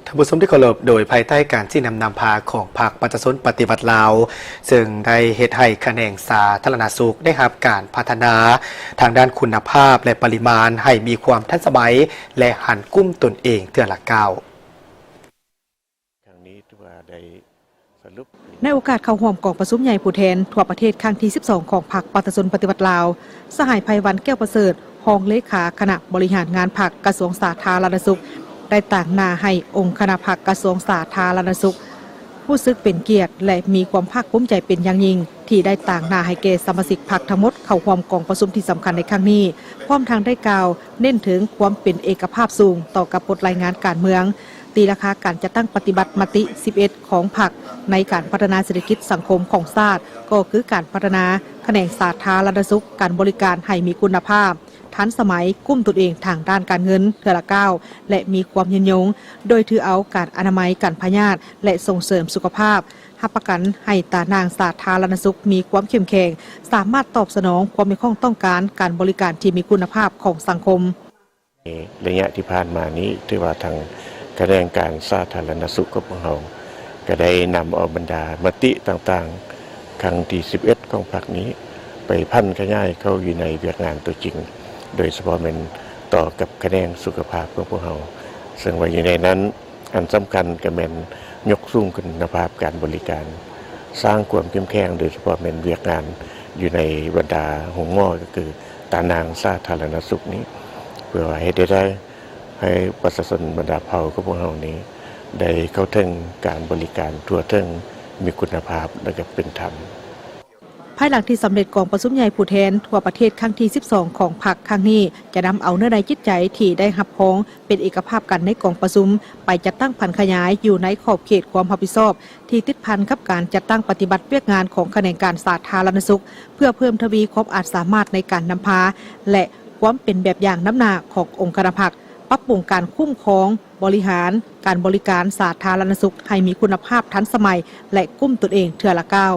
ທ່ານຜູ້ຊົມທີ່ເຄົາລົບ, ໂດຍພາຍໃຕ້ການຊີ້ນຳນຳພາຂອງພັກປະຊາຊົນປະຕິວັດລາວ, ເຊິ່ງໄດ້ເຮັດໃຫ້ຂະແໜງສາທາລະນະສຸກໄດ້ຮັບການພັດທະນາທາງດ້ານຄຸນນະພາບ ແລະ ປະລິມານ ໃຫ້ມີຄວາມທັນສະໄໝ ແລະ ຫັນກຸ້ມຕົນເອງເທື່ອລະກ້າວ. ໃນໂອກາດເຂົ້າຮ່ວມກອງປະຊຸມໃຫຍ່ຜູ້ແທນທົ່ວປະເທດຄັ້ງທີສິບສອງຂອງພັກປະຊາຊົນປະຕິວັດລາວ, ສະຫາຍ ໄພວັນ ແກ້ວປະເສີດ, ຮອງເລຂາຄະນະບໍລິຫານງານພັກກະຊວງສາທາລະນະສຸກ, ໄດ້ຕາງໜ້າໃຫ້ອົງຄະນະພັກກະຊວງສາທາລະນະສຸກ ຮູ້ສຶກເປັນກຽດ ແລະ ມີຄວາມພາກພູມໃຈເປັນຢ່າງຍິ່ງ ທີ່ໄດ້ຕາງໜ້າໃຫ້ແກ່ສະມາຊິກພັກທັງໝົດເຂົ້າຮ່ວມກອງປະຊຸມທີ່ສຳຄັນໃນຄັ້ງນີ້, ພ້ອມທັງໄດ້ກ່າວເນັ້ນເຖິງຄວາມເປັນເອກະພາບສູງຕໍ່ກັບບົດລາຍງານການເມືອງ, ຕີລາຄາການຈັດຕັ້ງປະຕິບັດມະຕິສິບເອັດຂອງພັກໃນການພັດທະນາເສດຖະກິດສັງຄົມຂອງຊາດ, ກໍຄືການພັດທະນາຂະແໜງສາທາລະນະສຸກ, ການບໍລິການໃຫ້ມີຄຸນນະພາບ, ທັນສະໄໝ, ກຸ້ມຕົນເອງທາງດ້ານການເງິນເທື່ອລະກ້າວ ແລະ ມີຄວາມຍືນຍົງ, ໂດຍຖືເອົາການອະນາໄມ, ການພະຍາດ ແລະ ສົ່ງເສີມສຸຂະພາບ, ຮັບປະກັນໃຫ້ຕາໜ່າງສາທາລະນະສຸກມີຄວາມເຂັ້ມແຂງ, ສາມາດຕອບສະໜອງຄວາມຮຽກຮ້ອງຕ້ອງການການບໍລິການທີ່ມີຄຸນນະພາບຂອງສັງຄົມ. ໃນໄລຍະທີ່ຜ່ານມານີ້ ຖືວ່າທາງຂະແໜງການສາທາລະນະສຸກຂອງພວກເຮົາ ກໍໄດ້ນຳເອົາບັນດາມະຕິຕ່າງໆ ຄັ້ງທີສິບເອັດຂອງພັກນີ້ ໄປຜັນຂະຫຍາຍເຂົ້າຢູ່ໃນວຽກງານຕົວຈິງ, ໂດຍສະເພາະແມ່ນຕໍ່ກັບຂະແໜງສຸຂະພາບຂອງພວກເຮົາ, ເຊິ່ງວ່າຢູ່ໃນນັ້ນ ອັນສຳຄັນກໍແມ່ນຍົກສູງຄຸນນະພາບການບໍລິການ, ສ້າງຄວາມເຂັ້ມແຂງ ໂດຍສະເພາະແມ່ນວຽກງານຢູ່ໃນບັນດາໂຮງໝໍ ກໍຄືຕາໜ່າງສາທາລະນະສຸກນີ້ ເພື່ອວ່າເຮັດໃຫ້ໄດ້ ໃຫ້ປະຊາຊົນບັນດາເຜົ່າຂອງພວກເຮົານີ້ ໄດ້ເຂົ້າເຖິງການບໍລິການທົ່ວເຖິງ, ມີຄຸນນະພາບ ແລະ ກໍເປັນທຳ. ພາຍຫຼັງທີ່ສຳເລັດກອງປະຊຸມໃຫຍ່ຜູ້ແທນທົ່ວປະເທດຄັ້ງທີສິບສອງຂອງພັກຄັ້ງນີ້ ຈະນຳເອົາເນື້ອໃນຈິດໃຈທີ່ໄດ້ຮັບຮອງເປັນເອກະພາບກັນໃນກອງປະຊຸມ ໄປຈັດຕັ້ງຜັນຂະຫຍາຍຢູ່ໃນຂອບເຂດຄວາມຮັບຜິດຊອບ ທີ່ຕິດພັນກັບການຈັດຕັ້ງປະຕິບັດວຽກງານຂອງຂະແໜງການສາທາລະນະສຸກ, ເພື່ອເພີ່ມທະວີຄວາມອາດສາມາດໃນການນຳພາ ແລະ ຄວາມເປັນແບບຢ່າງນຳໜ້າຂອງອົງຄະນະພັກ, ປັບປຸງການຄຸ້ມຄອງ, ບໍລິຫານ, ການບໍລິການສາທາລະນະສຸກໃຫ້ມີຄຸນນະພາບ, ທັນສະໄໝ ແລະ ກຸ້ມຕົນເອງເທື່ອລະກ້າວ.